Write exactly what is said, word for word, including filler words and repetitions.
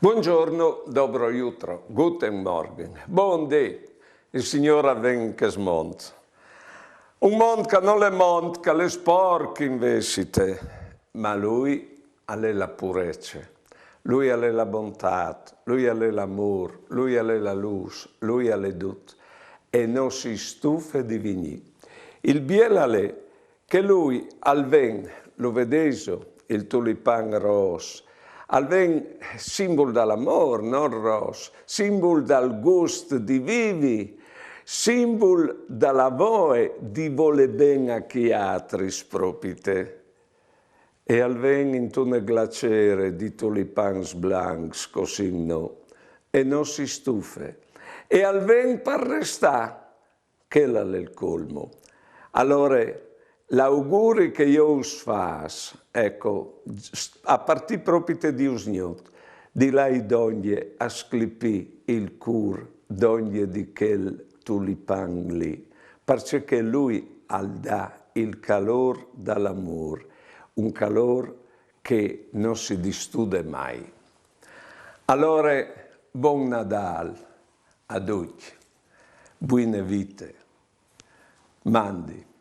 Buongiorno, dobro jutro, guten Morgen, bon dì, il Signôr al ven in chest mont. Un mont che nol è mont, che al è sporc invezit, ma lui al è la purece, lui al è la bontât, lui al è l'amôr, lui al è la lûs, lui al è dut e no si stufe di vignî. Il biel al è che lui al ven, lu vedêso, il tulipan ros, al ven simbul dal amôr, no ros, simbul dal gust di vivi, simbul da la voie di volê ben a chei altris propite. E al ven intune glacere di tulipans blancs, cussì no, e no si stufe. E al ven par restâ, chel al è il colmo. Alore, l'auguri che jo us fâs, eco, a partî propite di usgnot, di lâi dongje a sclipî il cûr dongje di chel tulipan li, parcè che lui al dà il calôr dal amôr, un calôr che no si distude mai. Alore, bon Nadâl a ducj, buine vite, mandi.